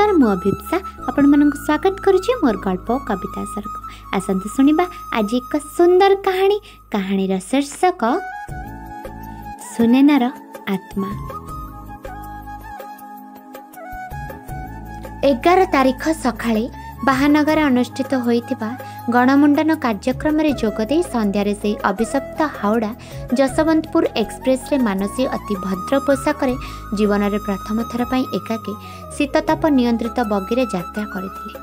ନମସ୍କାର, ମୁଁ ଅଭିପ୍ସା ଆପଣମାନଙ୍କୁ ସ୍ୱାଗତ କରୁଛି ମୋର ଗଳ୍ପ କବିତା ସରକୁ। ଆସନ୍ତୁ ଶୁଣିବା ଆଜି ଏକ ସୁନ୍ଦର କାହାଣୀ। କାହାଣୀର ଶୀର୍ଷକ ସୁନେନାର ଆତ୍ମା। 11 ତାରିଖ ସକାଳେ ବାହାନଗାରେ ଅନୁଷ୍ଠିତ ହୋଇଥିବା ଗଣମୁଣ୍ଡନ କାର୍ଯ୍ୟକ୍ରମରେ ଯୋଗଦେଇ ସନ୍ଧ୍ୟାରେ ସେହି ଅଭିଶପ୍ତ ହାଉଡ଼ା ଯଶବନ୍ତପୁର ଏକ୍ସପ୍ରେସରେ ମାନସୀ ଅତି ଭଦ୍ର ପୋଷାକରେ ଜୀବନରେ ପ୍ରଥମ ଥର ପାଇଁ ଏକାକୀ ଶୀତତାପ ନିୟନ୍ତ୍ରିତ ବଗିରେ ଯାତ୍ରା କରିଥିଲେ।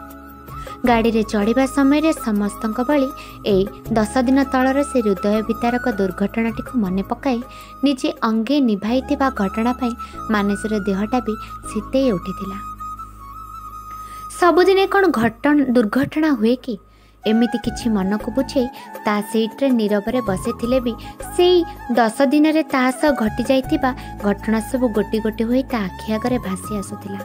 ଗାଡ଼ିରେ ଚଢ଼ିବା ସମୟରେ ସମସ୍ତଙ୍କ ଭଳି ଏଇ 10 ଦିନ ତଳର ସେ ହୃଦୟ ବିତାରକ ଦୁର୍ଘଟଣାଟିକୁ ମନେ ପକାଇ ନିଜେ ଅଙ୍ଗେ ନିଭାଇଥିବା ଘଟଣା ପାଇଁ ମାନସୀର ଦେହଟା ବି ଶୀତେଇ ଉଠିଥିଲା। ସବୁଦିନେ କ'ଣ ଦୁର୍ଘଟଣା ହୁଏ କି? ଏମିତି କିଛି ମନକୁ ବୁଝେଇ ତା ସିଟ୍ରେ ନୀରବରେ ବସିଥିଲେ ବି ସେଇ 10 ଦିନରେ ତା ସହ ଘଟିଯାଇଥିବା ଘଟଣା ସବୁ ଗୋଟି ଗୋଟି ହୋଇ ତା ଆଖି ଆଗରେ ଭାସି ଆସୁଥିଲା।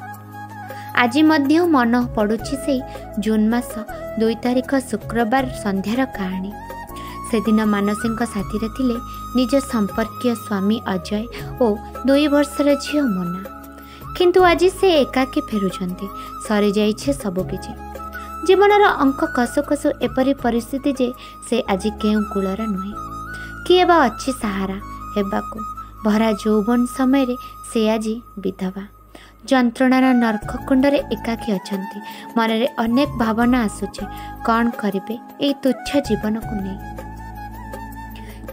ଆଜି ମଧ୍ୟ ମନ ପଡ଼ୁଛି ସେଇ ଜୁନ୍ ମାସ 2 ତାରିଖ ଶୁକ୍ରବାର ସନ୍ଧ୍ୟାର କାହାଣୀ। ସେଦିନ ମାନସୀଙ୍କ ସାଥିରେ ଥିଲେ ନିଜ ସମ୍ପର୍କୀୟ ସ୍ୱାମୀ ଅଜୟ ଓ 2 ବର୍ଷର ଝିଅ ମୋନା। କିନ୍ତୁ ଆଜି ସେ ଏକାକୀ ଫେରୁଛନ୍ତି। ସରିଯାଇଛି ସବୁକିଛି। ଜୀବନର ଅଙ୍କ କଷୁ କଷୁ ଏପରି ପରିସ୍ଥିତି ଯେ ସେ ଆଜି କେଉଁ କୂଳର ନୁହେଁ। କିଏ ବା ଅଛି ସାହାରା ହେବାକୁ? ଭରା ଯୌବନ ସମୟରେ ସେ ଆଜି ବିଧବା। ଯନ୍ତ୍ରଣାର ନର୍କକୁଣ୍ଡରେ ଏକାକୀ ଅଛନ୍ତି। ମନରେ ଅନେକ ଭାବନା ଆସୁଛି। କ'ଣ କରିବେ ଏଇ ତୁଚ୍ଛ ଜୀବନକୁ ନେଇ?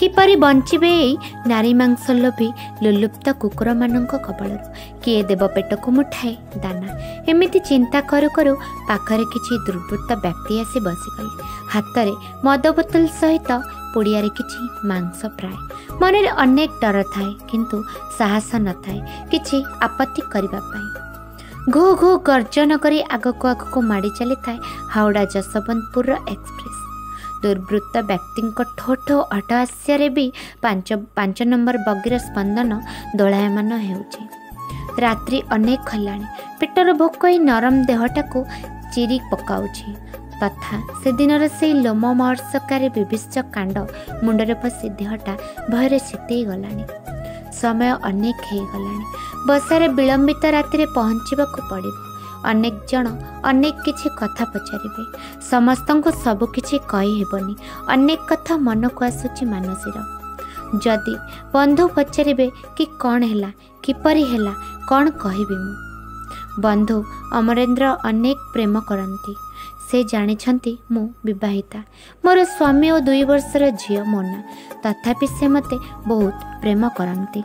କିପରି ବଞ୍ଚିବେ ଏଇ ନାରୀ ମାଂସ ଲୋଭୀ ଲୁଲୁପ୍ତ କୁକୁରମାନଙ୍କ କବଳରୁ? କିଏ ଦେବ ପେଟକୁ ମୁଠାଏ ଦାନା? ଏମିତି ଚିନ୍ତା କରୁ କରୁ ପାଖରେ କିଛି ଦୁର୍ବୃତ୍ତ ବ୍ୟକ୍ତି ଆସି ବସିଗଲେ। ହାତରେ ମଦ ବୋତଲ ସହିତ ପୁଡ଼ିଆରେ କିଛି ମାଂସ ପ୍ରାୟ। ମନରେ ଅନେକ ଡର ଥାଏ, କିନ୍ତୁ ସାହସ ନଥାଏ କିଛି ଆପତ୍ତି କରିବା ପାଇଁ। ଘୁ ଘୁ ଗର୍ଜନ କରି ଆଗକୁ ଆଗକୁ ମାଡ଼ି ଚାଲିଥାଏ ହାଉଡ଼ା ଯଶବନ୍ତପୁରର ଏକ୍ସପ୍ରେସ୍। ଦୁର୍ବୃତ୍ତ ବ୍ୟକ୍ତିଙ୍କ ଠୋ ଠୋ ଅଟହାସ୍ୟରେ ବି 5 ନମ୍ବର ବଗିର ସ୍ପନ୍ଦନ ଦୋଳାୟମାନ ହେଉଛି। ରାତ୍ରି ଅନେକ ହେଲାଣି। ପେଟର ଭୋକ ଏଇ ନରମ ଦେହଟାକୁ ଚିରି ପକାଉଛି। ତଥା ସେଦିନର ସେଇ ଲୋମ ମହର୍ଷକାରୀ ବିଭତ୍ସ କାଣ୍ଡ ମୁଣ୍ଡରେ ପଶି ଦେହଟା ଭୟରେ ଶୀତେଇ ଗଲାଣି। ସମୟ ଅନେକ ହେଇଗଲାଣି। ବସାରେ ବିଳମ୍ବିତ ରାତିରେ ପହଞ୍ଚିବାକୁ ପଡ଼ିବ। ଅନେକ ଜଣ ଅନେକ କିଛି କଥା ପଚାରିବେ। ସମସ୍ତଙ୍କୁ ସବୁକିଛି କହିହେବନି। ଅନେକ କଥା ମନକୁ ଆସୁଛି ମାନସୀର। ଯଦି ବନ୍ଧୁ ପଚାରିବେ କି କ'ଣ ହେଲା, କିପରି ହେଲା, କ'ଣ କହିବି ମୁଁ? ବନ୍ଧୁ ଅମରେନ୍ଦ୍ର ଅନେକ ପ୍ରେମ କରନ୍ତି। ସେ ଜାଣିଛନ୍ତି ମୁଁ ବିବାହିତା। ମୋର ସ୍ୱାମୀ ଓ 2 ବର୍ଷର ଝିଅ ମୋନା। ତଥାପି ସେ ମୋତେ ବହୁତ ପ୍ରେମ କରନ୍ତି।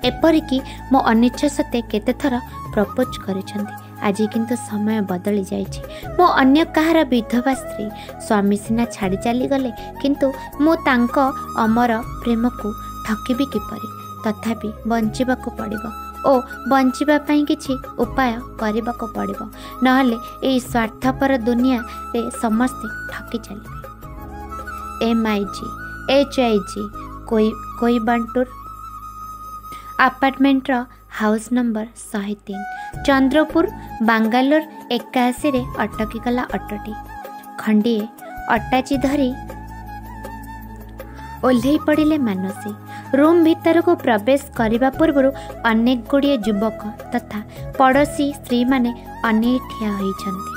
ଏପରିକି ମୋ ଅନିଚ୍ଛା ସତ୍ତ୍ୱେ କେତେଥର ପ୍ରପୋଜ୍ କରିଛନ୍ତି। ଆଜି କିନ୍ତୁ ସମୟ ବଦଳି ଯାଇଛି। ମୁଁ ଅନ୍ୟ କାହାର ବିଧବା ସ୍ତ୍ରୀ। ସ୍ୱାମୀ ସିନା ଛାଡ଼ି ଚାଲିଗଲେ, କିନ୍ତୁ ମୁଁ ତାଙ୍କ ଅମର ପ୍ରେମକୁ ଠକିବି କିପରି? ତଥାପି ବଞ୍ଚିବାକୁ ପଡ଼ିବ ଓ ବଞ୍ଚିବା ପାଇଁ କିଛି ଉପାୟ କରିବାକୁ ପଡ଼ିବ। ନହେଲେ ଏଇ ସ୍ୱାର୍ଥପର ଦୁନିଆରେ ସମସ୍ତେ ଠକି ଚାଲିବେ। MIG HIG Coimbatore ଆପାର୍ଟମେଣ୍ଟର house number 103, Chandrapur, Bangalore 81ରେ ଅଟକିଗଲା ଅଟୋଟି। ଖଣ୍ଡିଏ ଅଟାଚି ଧରି ଓହ୍ଲେଇ ପଡ଼ିଲେ ମାନସୀ। ରୁମ୍ ଭିତରକୁ ପ୍ରବେଶ କରିବା ପୂର୍ବରୁ ଅନେକ ଗୁଡ଼ିଏ ଯୁବକ ତଥା ପଡ଼ୋଶୀ ସ୍ତ୍ରୀମାନେ ଅନେଇ ଠିଆ ହୋଇଛନ୍ତି।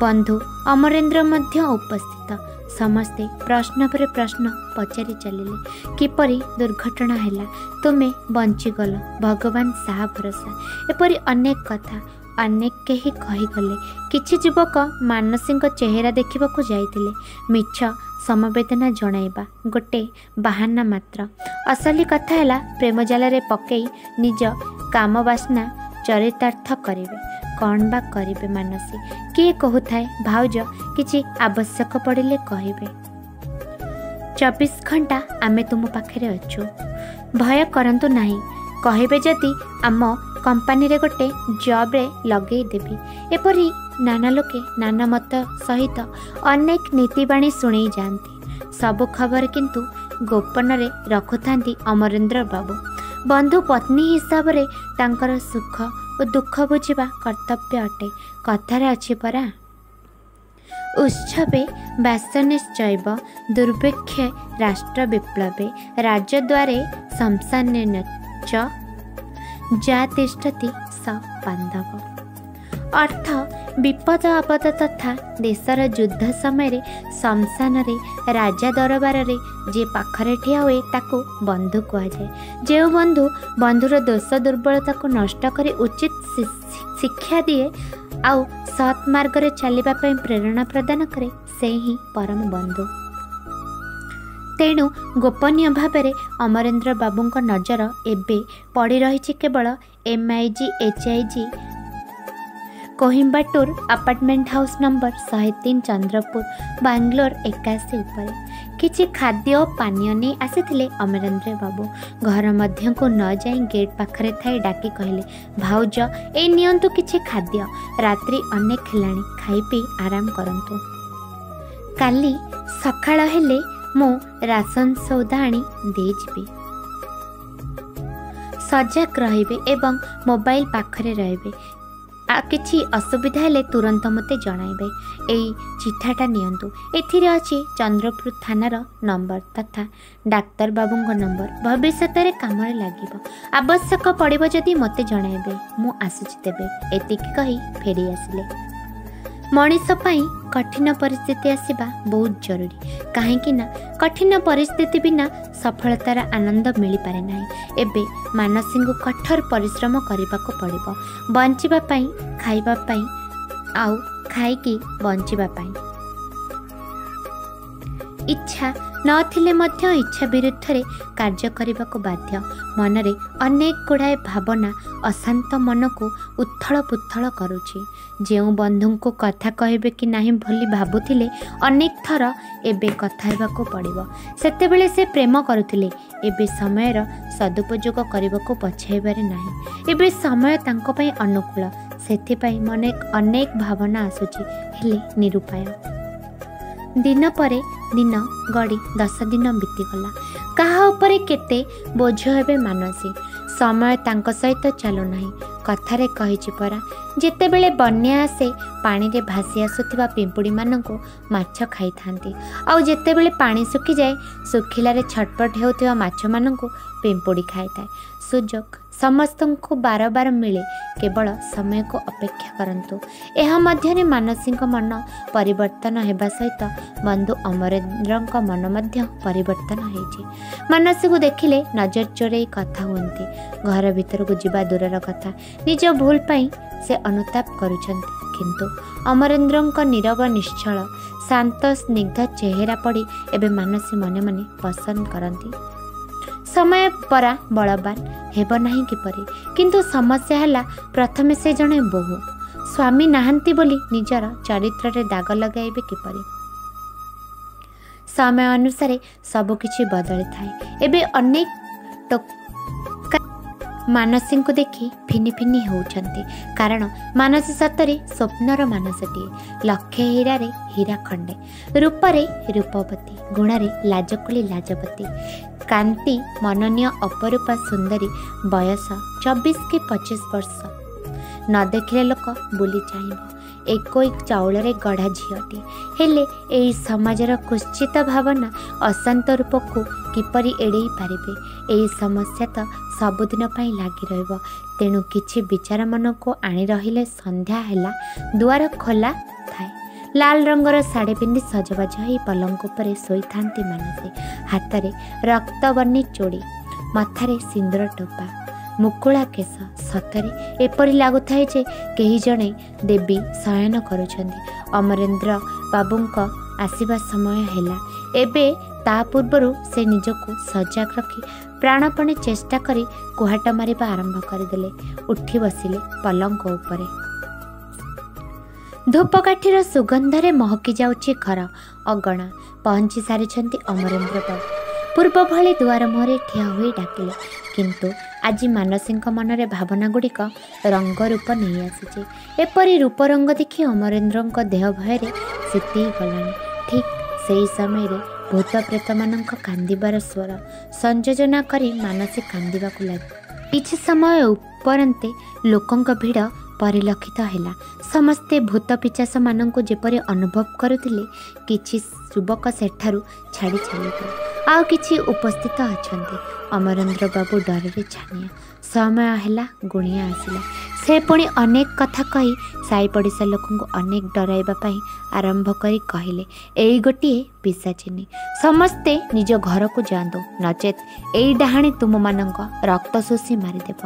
ବନ୍ଧୁ ଅମରେନ୍ଦ୍ର ମଧ୍ୟ ଉପସ୍ଥିତ। ସମସ୍ତେ ପ୍ରଶ୍ନ ପରେ ପ୍ରଶ୍ନ ପଚାରି ଚାଲିଲେ। କିପରି ଦୁର୍ଘଟଣା ହେଲା, ତୁମେ ବଞ୍ଚିଗଲ, ଭଗବାନ ସାହା ଭରସା, ଏପରି ଅନେକ କଥା ଅନେକ କେହି କହିଗଲେ। କିଛି ଯୁବକ ମାନସୀଙ୍କ ଚେହେରା ଦେଖିବାକୁ ଯାଇଥିଲେ। ମିଛ ସମବେଦନା ଜଣାଇବା ଗୋଟେ ବାହାନା ମାତ୍ର। ଅସଲି କଥା ହେଲା ପ୍ରେମ ଜାଲରେ ପକେଇ ନିଜ କାମ ବାସନା ଚରିତାର୍ଥ କରିବେ। କ'ଣ ବା କରିବେ ମାନସୀ? କିଏ କହୁଥାଏ, ଭାଉଜ କିଛି ଆବଶ୍ୟକ ପଡ଼ିଲେ କହିବେ। 24 ଘଣ୍ଟା ଆମେ ତୁମ ପାଖରେ ଅଛୁ, ଭୟ କରନ୍ତୁ ନାହିଁ। କହିବେ ଯଦି ଆମ କମ୍ପାନୀରେ ଗୋଟେ ଜବ୍ରେ ଲଗେଇଦେବି। ଏପରି ନାନା ଲୋକେ ନାନା ମତ ସହିତ ଅନେକ ନୀତିବାଣୀ ଶୁଣେଇ ଯାଆନ୍ତି। ସବୁ ଖବର କିନ୍ତୁ ଗୋପନରେ ରଖୁଥାନ୍ତି ଅମରେନ୍ଦ୍ର ବାବୁ। ବନ୍ଧୁ ପତ୍ନୀ ହିସାବରେ ତାଙ୍କର ସୁଖ ଓ ଦୁଃଖ ବୁଝିବା କର୍ତ୍ତବ୍ୟ ଅଟେ। କଥାରେ ଅଛି ପରା, ଉତ୍ସବେ ବାସନିଶ୍ଚୈବ ଦୁର୍ଭିକ୍ଷେ ରାଷ୍ଟ୍ର ବିପ୍ଳବେ ରାଜଦ୍ୱାରେ ଶମଶାନେ ଚ ଯା ତିଷ୍ଠତି ସ ବାନ୍ଧବ। ଅର୍ଥ ବିପଦ ଆପଦ ତଥା ଦେଶର ଯୁଦ୍ଧ ସମୟରେ ଶ୍ମଶାନରେ ରାଜା ଦରବାରରେ ଯିଏ ପାଖରେ ଠିଆ ହୁଏ ତାକୁ ବନ୍ଧୁ କୁହାଯାଏ। ଯେଉଁ ବନ୍ଧୁ ବନ୍ଧୁର ଦୋଷ ଦୁର୍ବଳତାକୁ ନଷ୍ଟ କରି ଉଚିତ ଶିକ୍ଷା ଦିଏ ଆଉ ସତ୍ ମାର୍ଗରେ ଚାଲିବା ପାଇଁ ପ୍ରେରଣା ପ୍ରଦାନ କରେ, ସେ ହିଁ ପରମ ବନ୍ଧୁ। ତେଣୁ ଗୋପନୀୟ ଭାବରେ ଅମରେନ୍ଦ୍ର ବାବୁଙ୍କ ନଜର ଏବେ ପଡ଼ି ରହିଛି କେବଳ M I G H I G Coimbatore apartment house number 103 Chandrapur Bangalore 81 ଉପରେ। କିଛି ଖାଦ୍ୟ ଓ ପାନୀୟ ନେଇ ଆସିଥିଲେ ଅମରେନ୍ଦ୍ର ବାବୁ। ଘର ମଧ୍ୟକୁ ନ ଯାଇ ଗେଟ୍ ପାଖରେ ଥାଇ ଡାକି କହିଲେ, ଭାଉଜ, ଏଇ ନିଅନ୍ତୁ କିଛି ଖାଦ୍ୟ, ରାତ୍ରି ଅନେକ ହେଲାଣି, ଖାଇ ପିଇ ଆରାମ କରନ୍ତୁ। କାଲି ସକାଳ ହେଲେ ମୁଁ ରାସନ ସଉଦା ଆଣି ଦେଇଯିବି। ସଜାଗ ରହିବେ ଏବଂ ମୋବାଇଲ ପାଖରେ ରହିବେ। କିଛି ଅସୁବିଧା ହେଲେ ତୁରନ୍ତ ମୋତେ ଜଣାଇବେ। ଏଇ ଚିଠାଟା ନିଅନ୍ତୁ, ଏଥିରେ ଅଛି ଚନ୍ଦ୍ରପୁର ଥାନାର ନମ୍ବର ତଥା ଡାକ୍ତରବାବୁଙ୍କ ନମ୍ବର, ଭବିଷ୍ୟତରେ କାମରେ ଲାଗିବ। ଆବଶ୍ୟକ ପଡ଼ିବ ଯଦି ମୋତେ ଜଣାଇବେ। ମୁଁ ଆସୁଛି ତେବେ। ଏତିକି କହି ଫେରି ଆସିଲେ। ମଣିଷ ପାଇଁ କଠିନ ପରିସ୍ଥିତି ଆସିବା ବହୁତ ଜରୁରୀ, କାହିଁକି ନା କଠିନ ପରିସ୍ଥିତି ବିନା ସଫଳତାର ଆନନ୍ଦ ମିଳିପାରେ ନାହିଁ। ଏବେ ମାନସୀଙ୍କୁ କଠୋର ପରିଶ୍ରମ କରିବାକୁ ପଡ଼ିବ ବଞ୍ଚିବା ପାଇଁ, ଖାଇବା ପାଇଁ ଆଉ ଖାଇକି ବଞ୍ଚିବା ପାଇଁ। ଇଚ୍ଛା ନଥିଲେ ମଧ୍ୟ ଇଚ୍ଛା ବିରୁଦ୍ଧରେ କାର୍ଯ୍ୟ କରିବାକୁ ବାଧ୍ୟ। ମନରେ ଅନେକ ଗୁଡ଼ାଏ ଭାବନା ଅଶାନ୍ତ ମନକୁ ଉଥଳ ପୁଥଳ କରୁଛି। ଯେଉଁ ବନ୍ଧୁଙ୍କୁ କଥା କହିବେ କି ନାହିଁ ବୋଲି ଭାବୁଥିଲେ ଅନେକ ଥର, ଏବେ କଥା ହେବାକୁ ପଡ଼ିବ। ସେତେବେଳେ ସେ ପ୍ରେମ କରୁଥିଲେ, ଏବେ ସମୟର ସଦୁପଯୋଗ କରିବାକୁ ପଛାଇବାରେ ନାହିଁ। ଏବେ ସମୟ ତାଙ୍କ ପାଇଁ ଅନୁକୂଳ, ସେଥିପାଇଁ ମନେ ଅନେକ ଭାବନା ଆସୁଛି, ହେଲେ ନିରୁପାୟ। ଦିନ ପରେ ଦିନ ଗଡ଼ି 10 ଦିନ ବିତିଗଲା। କାହା ଉପରେ କେତେ ବୋଝ ହେବେ ମାନସୀ। ସମୟ ତାଙ୍କ ସହିତ ଚାଲୁନାହିଁ। କଥାରେ କହିଛି ପରା, ଯେତେବେଳେ ବନ୍ୟା ଆସେ ପାଣିରେ ଭାସି ଆସୁଥିବା ପିମ୍ପୁଡ଼ିମାନଙ୍କୁ ମାଛ ଖାଇଥାନ୍ତି, ଆଉ ଯେତେବେଳେ ପାଣି ଶୁଖିଯାଏ ଶୁଖିଲାରେ ଛଟପଟ ହେଉଥିବା ମାଛମାନଙ୍କୁ ପିମ୍ପୁଡ଼ି ଖାଇଥାଏ। ସୁଯୋଗ ସମସ୍ତଙ୍କୁ ବାରବାର ମିଳେ, କେବଳ ସମୟକୁ ଅପେକ୍ଷା କରନ୍ତୁ। ଏହା ମଧ୍ୟରେ ମାନସୀଙ୍କ ମନ ପରିବର୍ତ୍ତନ ହେବା ସହିତ ବନ୍ଧୁ ଅମରେନ୍ଦ୍ରଙ୍କ ମନ ମଧ୍ୟ ପରିବର୍ତ୍ତନ ହେଇଛି। ମାନସୀକୁ ଦେଖିଲେ ନଜର ଚୋରେଇ କଥା ହୁଅନ୍ତି। ଘର ଭିତରକୁ ଯିବା ଦୂରର କଥା, ନିଜ ଭୁଲ ପାଇଁ ସେ ଅନୁତାପ କରୁଛନ୍ତି। କିନ୍ତୁ ଅମରେନ୍ଦ୍ରଙ୍କ ନୀରବ ନିଶ୍ଚଳ ଶାନ୍ତ ସ୍ନିଗ୍ଧ ଚେହେରା ପଡ଼ି ଏବେ ମାନସୀ ମନେ ମନେ ପସନ୍ଦ କରନ୍ତି। ସମୟ ପରା ବଳବାନ, ହେବ ନାହିଁ କିପରି? କିନ୍ତୁ ସମସ୍ୟା ହେଲା ପ୍ରଥମେ ସେ ଜଣେ ବୋହୂ, ସ୍ୱାମୀ ନାହାନ୍ତି ବୋଲି ନିଜର ଚରିତ୍ରରେ ଦାଗ ଲଗାଇବେ କିପରି? ସମୟ ଅନୁସାରେ ସବୁକିଛି ବଦଳିଥାଏ। ଏବେ ଅନେକ ମାନସୀଙ୍କୁ ଦେଖି ଫିନି ଫିନି ହେଉଛନ୍ତି, କାରଣ ମାନସୀ ସତରେ ସ୍ୱପ୍ନର ମାନସଟିଏ। ଲକ୍ଷେ ହୀରାରେ ହୀରା ଖଣ୍ଡେ, ରୂପରେ ରୂପବତୀ, ଗୁଣରେ ଲାଜକୁଳି ଲାଜବତୀ, କାନ୍ତି ମନନୀୟ ଅପରୂପା ସୁନ୍ଦରୀ। ବୟସ 24 କି 25 ବର୍ଷ, ନ ଦେଖିଲେ ଲୋକ ବୁଲି ଚାହିଁବ ଏକୋଇ ଚାଉଳରେ ଗଢ଼ା ଝିଅଟି। ହେଲେ ଏହି ସମାଜର କୁତ୍ସିତ ଭାବନା ଅଶାନ୍ତ ରୂପକୁ କିପରି ଏଡ଼େଇ ପାରିବେ? ଏହି ସମସ୍ୟା ତ ସବୁଦିନ ପାଇଁ ଲାଗି ରହିବ। ତେଣୁ କିଛି ବିଚାର ମନକୁ ଆଣି ରହିଲେ। ସନ୍ଧ୍ୟା ହେଲା, ଦୁଆର ଖୋଲା ଥାଏ। ଲାଲ ରଙ୍ଗର ଶାଢ଼ୀ ପିନ୍ଧି ସଜବାଜ ହେଇ ପଲଙ୍କ ଉପରେ ଶୋଇଥାନ୍ତି ମାନସୀ। ହାତରେ ରକ୍ତବର୍ଣ୍ଣୀ ଚୁଡ଼ି, ମଥାରେ ସିନ୍ଦୁର ଟୋପା, ମୁକୁଳା କେଶ। ସତରେ ଏପରି ଲାଗୁଥାଏ ଯେ କେହି ଜଣେ ଦେବୀ ଶୟନ କରୁଛନ୍ତି। ଅମରେନ୍ଦ୍ର ବାବୁଙ୍କ ଆସିବା ସମୟ ହେଲା ଏବେ। ତା ପୂର୍ବରୁ ସେ ନିଜକୁ ସଜାଗ ରଖି ପ୍ରାଣପଣେ ଚେଷ୍ଟା କରି କୁହାଟ ମାରିବା ଆରମ୍ଭ କରିଦେଲେ। ଉଠି ବସିଲେ ପଲଙ୍କ ଉପରେ। ଧୂପକାଠିର ସୁଗନ୍ଧରେ ମହକି ଯାଉଛି ଘର ଅଗଣା। ପହଞ୍ଚି ସାରିଛନ୍ତି ଅମରେନ୍ଦ୍ର ବାବୁ। ପୂର୍ବ ଭଳି ଦୁଆର ମୁହଁରେ ଠିଆ ହୋଇ ଡାକିଲେ। କିନ୍ତୁ ଆଜି ମାନସୀଙ୍କ ମନରେ ଭାବନା ଗୁଡ଼ିକ ରଙ୍ଗ ରୂପ ନେଇ ଆସିଛି। ଏପରି ରୂପ ରଙ୍ଗ ଦେଖି ଅମରେନ୍ଦ୍ରଙ୍କ ଦେହ ଭୟରେ ଶୀତେଇ ଗଲାଣି। ଠିକ୍ ସେହି ସମୟରେ ଭୂତ ପ୍ରେତମାନଙ୍କ କାନ୍ଦିବାର ସ୍ୱର ସଂଯୋଜନା କରି ମାନସୀ କାନ୍ଦିବାକୁ ଲାଗି। କିଛି ସମୟ ଉପରନ୍ତେ ଲୋକଙ୍କ ଭିଡ଼ ପରିଲକ୍ଷିତ ହେଲା। ସମସ୍ତେ ଭୂତ ପିଚାସମାନଙ୍କୁ ଯେପରି ଅନୁଭବ କରୁଥିଲେ। କିଛି ଯୁବକ ସେଠାରୁ ଛାଡ଼ି ଚାଲିଗଲେ, ଆଉ କିଛି ଉପସ୍ଥିତ ଅଛନ୍ତି। ଅମରେନ୍ଦ୍ର ବାବୁ ଡରରେ ଛାନିଆ। ସମୟ ହେଲା, ଗୁଣିଆ ଆସିଲା। ସେ ପୁଣି ଅନେକ କଥା କହି ସାହି ପଡ଼ିଶା ଲୋକଙ୍କୁ ଅନେକ ଡରାଇବା ପାଇଁ ଆରମ୍ଭ କରି କହିଲେ, ଏଇ ଗୋଟିଏ ପିଶାଚିନୀ, ସମସ୍ତେ ନିଜ ଘରକୁ ଯାଆନ୍ତୁ, ନଚେତ୍ ଏଇ ଡାହାଣୀ ତୁମମାନଙ୍କ ରକ୍ତ ଶୋଷି ମାରିଦେବ।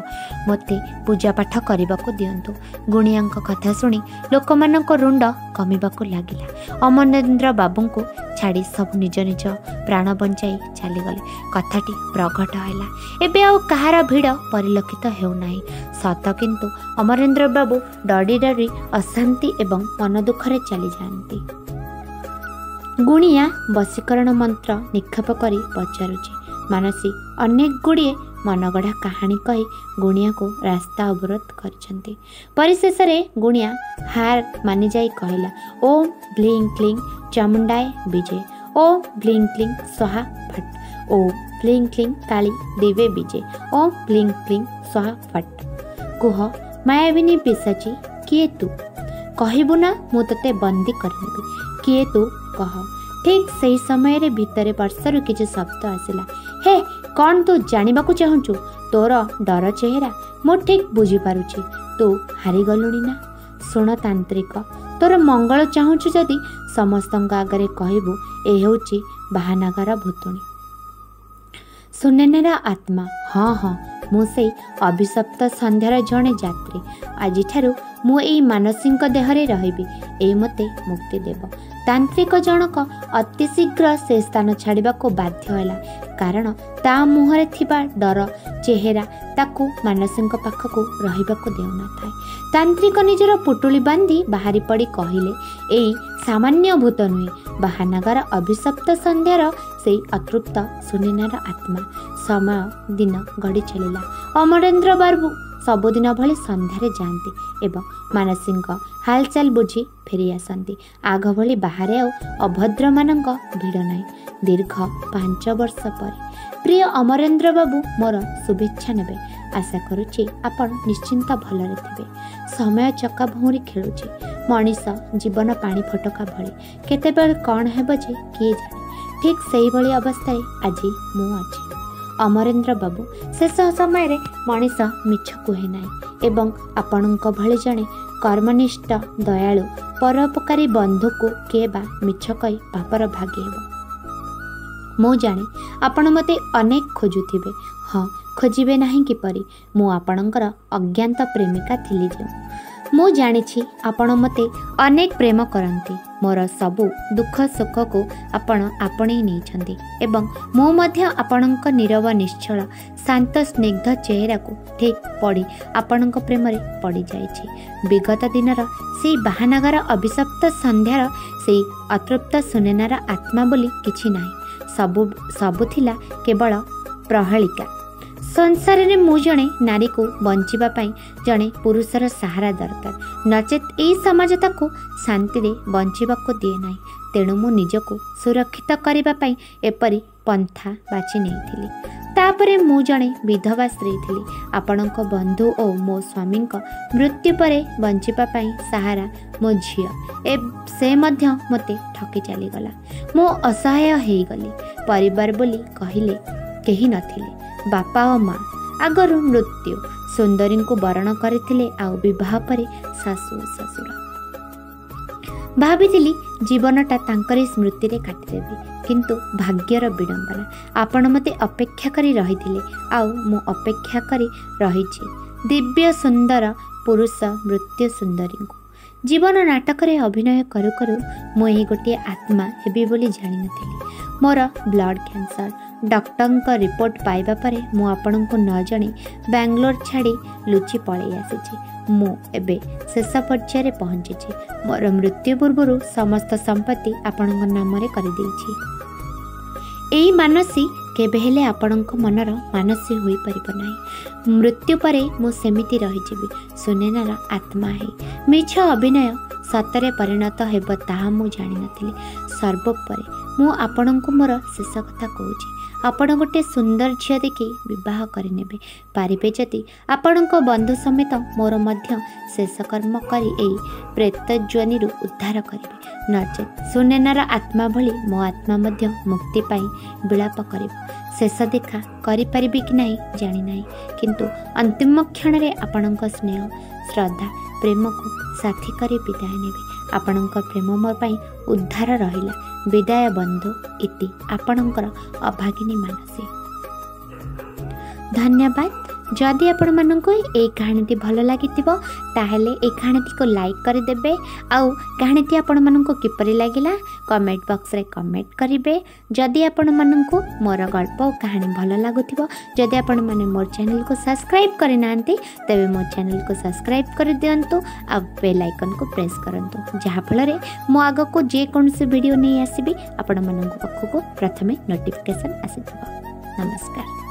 ମୋତେ ପୂଜାପାଠ କରିବାକୁ ଦିଅନ୍ତୁ। ଗୁଣିଆଙ୍କ କଥା ଶୁଣି ଲୋକମାନଙ୍କ ରୁଣ୍ଡ କମିବାକୁ ଲାଗିଲା। ଅମରେନ୍ଦ୍ର ବାବୁଙ୍କୁ ଛାଡ଼ି ସବୁ ନିଜ ନିଜ ପ୍ରାଣ ବଞ୍ଚାଇ ଚାଲିଗଲେ। କଥାଟି ପ୍ରଘଟ ହେଲା। ଏବେ ଆଉ କାହାର ଭିଡ଼ ପରିଲକ୍ଷିତ ହେଉନାହିଁ ସତ, କିନ୍ତୁ ଅମରେନ୍ଦ୍ର ବାବୁ ଡରି ଡରି ଅଶାନ୍ତି ଏବଂ ମନ ଦୁଃଖରେ ଚାଲିଯାଆନ୍ତି। ଗୁଣିଆ ବଶୀକରଣ ମନ୍ତ୍ର ନିକ୍ଷେପ କରି ପଚାରୁଛି। ମାନସୀ ଅନେକ ଗୁଡ଼ିଏ ମନଗଢ଼ା କାହାଣୀ କହି ଗୁଣିଆକୁ ରାସ୍ତା ଅବରୋଧ କରିଛନ୍ତି। ପରିଶେଷରେ ଗୁଣିଆ ହାର ମାନିଯାଇ କହିଲା, ଓମ୍ ବ୍ଲିଂ କ୍ଲିଂ ଚାମୁଣ୍ଡାଏ ବିଜେ, ଓମ୍ ବ୍ଲିଂ କ୍ଲିଂ ସ୍ୱାହା ଫଟ୍, ଓମ୍ ବ୍ଲିଂ କ୍ଲିଂ କାଳୀ ଦିବେ ବିଜେ, ଓମ୍ ବ୍ଲିଂ କ୍ଲିଂ ସ୍ୱାହା ଫଟ୍। କୁହ ମାୟାବିନୀ ପିଶାଚୀ, କିଏ ତୁ? କହିବୁ ନା ମୁଁ ତୋତେ ବନ୍ଦୀ କରିନେବି? କିଏ ତୁ କହ। ଠିକ୍ ସେହି ସମୟରେ ଭିତରେ ପର୍ସରୁ କିଛି ଶବ୍ଦ ଆସିଲା। ହେ, କ'ଣ ତୁ ଜାଣିବାକୁ ଚାହୁଁଛୁ? ତୋର ଡର ଚେହେରା ମୁଁ ଠିକ୍ ବୁଝିପାରୁଛି। ତୁ ହାରିଗଲୁଣି ନା? ଶୁଣ ତାନ୍ତ୍ରିକ, ତୋର ମଙ୍ଗଳ ଚାହୁଁଛୁ ଯଦି ସମସ୍ତଙ୍କ ଆଗରେ କହିବୁ ଏ ହେଉଛି ବାହାନାଗାର ଭୂତୁଣୀ ସୁନେନାର ଆତ୍ମା। ହଁ ହଁ, ମୁଁ ସେଇ ଅଭିଶପ୍ତ ସନ୍ଧ୍ୟାର ଜଣେ ଯାତ୍ରୀ। ଆଜିଠାରୁ ମୁଁ ଏଇ ମାନସୀଙ୍କ ଦେହରେ ରହିବି। ଏଇ ମୋତେ ମୁକ୍ତି ଦେବ। ତାନ୍ତ୍ରିକ ଜଣକ ଅତି ଶୀଘ୍ର ସେ ସ୍ଥାନ ଛାଡ଼ିବାକୁ ବାଧ୍ୟ ହେଲା, କାରଣ ତା ମୁହଁରେ ଥିବା ଡର ଚେହେରା ତାକୁ ମାନସୀଙ୍କ ପାଖକୁ ରହିବାକୁ ଦେଉନଥାଏ। ତାନ୍ତ୍ରିକ ନିଜର ପୁଟୁଳି ବାନ୍ଧି ବାହାରି ପଡ଼ି କହିଲେ, ଏଇ ସାମାନ୍ୟ ଭୂତ ନୁହେଁ, ବାହାନାଗାର ଅଭିଶପ୍ତ ସନ୍ଧ୍ୟାର ସେଇ ଅତୃପ୍ତ ସୁନେନାର ଆତ୍ମା। ସମୟ ଦିନ ଗଡ଼ି ଚାଲିଲା। ଅମରେନ୍ଦ୍ର ବାବୁ ସବୁଦିନ ଭଳି ସନ୍ଧ୍ୟାରେ ଯାଆନ୍ତି ଏବଂ ମାନସୀଙ୍କ ହାଲଚାଲ ବୁଝି ଫେରି ଆସନ୍ତି। ଆଗ ଭଳି ବାହାରେ ଆଉ ଅଭଦ୍ରମାନଙ୍କ ଭିଡ଼ ନାହିଁ। ଦୀର୍ଘ 5 ବର୍ଷ ପରେ ପ୍ରିୟ ଅମରେନ୍ଦ୍ର ବାବୁ, ମୋର ଶୁଭେଚ୍ଛା ନେବେ। ଆଶା କରୁଛି ଆପଣ ନିଶ୍ଚିନ୍ତ ଭଲରେ ଥିବେ। ସମୟ ଚକା ଭଉଁରୀ ଖେଳୁଛି। ମଣିଷ ଜୀବନ ପାଣି ଫଟକା ଭଳି, କେତେବେଳେ କ'ଣ ହେବ ଯେ କିଏ ଜାଣେ। ଠିକ୍ ସେଇଭଳି ଅବସ୍ଥାରେ ଆଜି ମୁଁ ଅଛି। ଅମରେନ୍ଦ୍ର ବାବୁ, ଶେଷ ସମୟରେ ମଣିଷ ମିଛ କୁହେ ନାହିଁ ଏବଂ ଆପଣଙ୍କ ଭଳି ଜଣେ କର୍ମନିଷ୍ଠ, ଦୟାଳୁ, ପରୋପକାରୀ ବନ୍ଧୁକୁ କିଏ ବା ମିଛ କହି ପାପର ଭାଗୀ ହେବ? ମୁଁ ଜାଣେ ଆପଣ ମୋତେ ଅନେକ ଖୋଜୁଥିବେ। ହଁ, ଖୋଜିବେ ନାହିଁ କିପରି? ମୁଁ ଆପଣଙ୍କର ଅଜ୍ଞାତ ପ୍ରେମିକା ଥିଲି ଯେଉଁ। ମୁଁ ଜାଣିଛି ଆପଣ ମୋତେ ଅନେକ ପ୍ରେମ କରନ୍ତି। ମୋର ସବୁ ଦୁଃଖ ସୁଖକୁ ଆପଣ ଆପଣେଇ ନେଇଛନ୍ତି ଏବଂ ମୁଁ ମଧ୍ୟ ଆପଣଙ୍କ ନୀରବ, ନିଶ୍ଚଳ, ଶାନ୍ତ, ସ୍ନିଗ୍ଧ ଚେହେରାକୁ ଠିକ୍ ପଢ଼ି ଆପଣଙ୍କ ପ୍ରେମରେ ପଡ଼ିଯାଇଛି। ବିଗତ ଦିନର ସେଇ ବାହାନାଗାର ଅଭିଶପ୍ତ ସନ୍ଧ୍ୟାର ସେଇ ଅତୃପ୍ତ ସୁନେନାର ଆତ୍ମା ବୋଲି କିଛି ନାହିଁ। ସବୁ ସବୁ ଥିଲା କେବଳ ପ୍ରହେଳିକା। ସଂସାରରେ ମୁଁ ଜଣେ ନାରୀକୁ ବଞ୍ଚିବା ପାଇଁ ଜଣେ ପୁରୁଷର ସାହାରା ଦରକାର, ନଚେତ୍ ଏଇ ସମାଜ ତାକୁ ଶାନ୍ତିରେ ବଞ୍ଚିବାକୁ ଦିଏ ନାହିଁ। ତେଣୁ ମୁଁ ନିଜକୁ ସୁରକ୍ଷିତ କରିବା ପାଇଁ ଏପରି ପନ୍ଥା ବାଛି ନେଇଥିଲି। ତାପରେ ମୁଁ ଜଣେ ବିଧବା ସ୍ତ୍ରୀ ଥିଲି। ଆପଣଙ୍କ ବନ୍ଧୁ ଓ ମୋ ସ୍ୱାମୀଙ୍କ ମୃତ୍ୟୁ ପରେ ବଞ୍ଚିବା ପାଇଁ ସାହାରା ମୋ ଝିଅ, ଏ ସେ ମଧ୍ୟ ମୋତେ ଠକି ଚାଲିଗଲା। ମୁଁ ଅସହାୟ ହେଇଗଲି। ପରିବାର ବୋଲି କହିଲେ କେହି ନଥିଲେ। ବାପା ଓ ମା ଆଗରୁ ମୃତ୍ୟୁ ସୁନ୍ଦରୀଙ୍କୁ ବରଣ କରିଥିଲେ, ଆଉ ବିବାହ ପରେ ଶାଶୁ ଓ ଶ୍ୱଶୁର। ଭାବିଥିଲି ଜୀବନଟା ତାଙ୍କରି ସ୍ମୃତିରେ କାଟିଦେବି, କିନ୍ତୁ ଭାଗ୍ୟର ବିଡ଼ମ୍ବନା, ଆପଣ ମୋତେ ଅପେକ୍ଷା କରି ରହିଥିଲେ ଆଉ ମୁଁ ଅପେକ୍ଷା କରି ରହିଛି ଦିବ୍ୟ ସୁନ୍ଦର ପୁରୁଷ ମୃତ୍ୟୁ ସୁନ୍ଦରୀଙ୍କୁ। ଜୀବନ ନାଟକରେ ଅଭିନୟ କରୁ କରୁ ମୁଁ ଏହି ଗୋଟିଏ ଆତ୍ମା ହେବି ବୋଲି ଜାଣିନଥିଲି। ମୋର ବ୍ଲଡ଼ କ୍ୟାନ୍ସର ଡକ୍ଟରଙ୍କ ରିପୋର୍ଟ ପାଇବା ପରେ ମୁଁ ଆପଣଙ୍କୁ ନ ଜଣାଇ ବାଙ୍ଗାଲୋର ଛାଡ଼ି ଲୁଚି ପଳେଇ ଆସିଛି। ମୁଁ ଏବେ ଶେଷ ପର୍ଯ୍ୟାୟରେ ପହଞ୍ଚିଛି। ମୋର ମୃତ୍ୟୁ ପୂର୍ବରୁ ସମସ୍ତ ସମ୍ପତ୍ତି ଆପଣଙ୍କ ନାମରେ କରିଦେଇଛି। ଏଇ ମାନସୀ କେବେ ହେଲେ ଆପଣଙ୍କ ମନର ମାନସୀ ହୋଇପାରିବ ନାହିଁ। ମୃତ୍ୟୁ ପରେ ମୁଁ ସେମିତି ରହିଯିବି ସୁନେନାର ଆତ୍ମା ହେଇ। ମିଛ ଅଭିନୟ ସତରେ ପରିଣତ ହେବ ତାହା ମୁଁ ଜାଣିନଥିଲି। ସର୍ବୋପରି ମୁଁ ଆପଣଙ୍କୁ ମୋର ଶେଷ କଥା କହୁଛି। ଆପଣ ଗୋଟିଏ ସୁନ୍ଦର ଝିଅ ଦେଖି ବିବାହ କରିନେବେ। ପାରିବେ ଯଦି ଆପଣଙ୍କ ବନ୍ଧୁ ସମେତ ମୋର ମଧ୍ୟ ଶେଷ କର୍ମ କରି ଏଇ ପ୍ରେତଯୋନିରୁ ଉଦ୍ଧାର କରିବେ। ନଚେତ୍ ସୁନେନାର ଆତ୍ମା ଭଳି ମୋ ଆତ୍ମା ମଧ୍ୟ ମୁକ୍ତି ପାଇଁ ବିଳାପ କରିବ। ଶେଷ ଦେଖା କରିପାରିବି କି ନାହିଁ ଜାଣିନାହିଁ, କିନ୍ତୁ ଅନ୍ତିମ କ୍ଷଣରେ ଆପଣଙ୍କ ସ୍ନେହ, ଶ୍ରଦ୍ଧା, ପ୍ରେମକୁ ସାଥୀ କରି ବିଦାୟ ନେବି। ଆପଣଙ୍କ ପ୍ରେମ ମୋ ପାଇଁ ଉଦ୍ଧାର ରହିଲା। ବିଦାୟ ବନ୍ଧୁ, ଇତି ଆପଣଙ୍କର ଅଭାଗିନୀ ମାନସୀ। ଧନ୍ୟବାଦ। ଯଦି ଆପଣମାନଙ୍କୁ ଏଇ କାହାଣୀଟି ଭଲ ଲାଗିଥିବ, ତାହେଲେ ଏଇ କାହାଣୀଟିକୁ ଲାଇକ୍ କରିଦେବେ, ଆଉ କାହାଣୀଟି ଆପଣମାନଙ୍କୁ କିପରି ଲାଗିଲା କମେଣ୍ଟ ବକ୍ସରେ କମେଣ୍ଟ କରିବେ। ଯଦି ଆପଣମାନଙ୍କୁ ମୋର ଗଳ୍ପ ଓ କାହାଣୀ ଭଲ ଲାଗୁଥିବ, ଯଦି ଆପଣମାନେ ମୋର ଚ୍ୟାନେଲକୁ ସବସ୍କ୍ରାଇବ୍ କରିନାହାନ୍ତି, ତେବେ ମୋ ଚ୍ୟାନେଲକୁ ସବସ୍କ୍ରାଇବ୍ କରିଦିଅନ୍ତୁ ଆଉ ବେଲ୍ ଆଇକନ୍କୁ ପ୍ରେସ୍ କରନ୍ତୁ, ଯାହାଫଳରେ ମୁଁ ଆଗକୁ ଯେକୌଣସି ଭିଡ଼ିଓ ନେଇ ଆସିବି ଆପଣମାନଙ୍କ ପାଖକୁ ପ୍ରଥମେ ନୋଟିଫିକେସନ୍ ଆସିଯିବ। ନମସ୍କାର।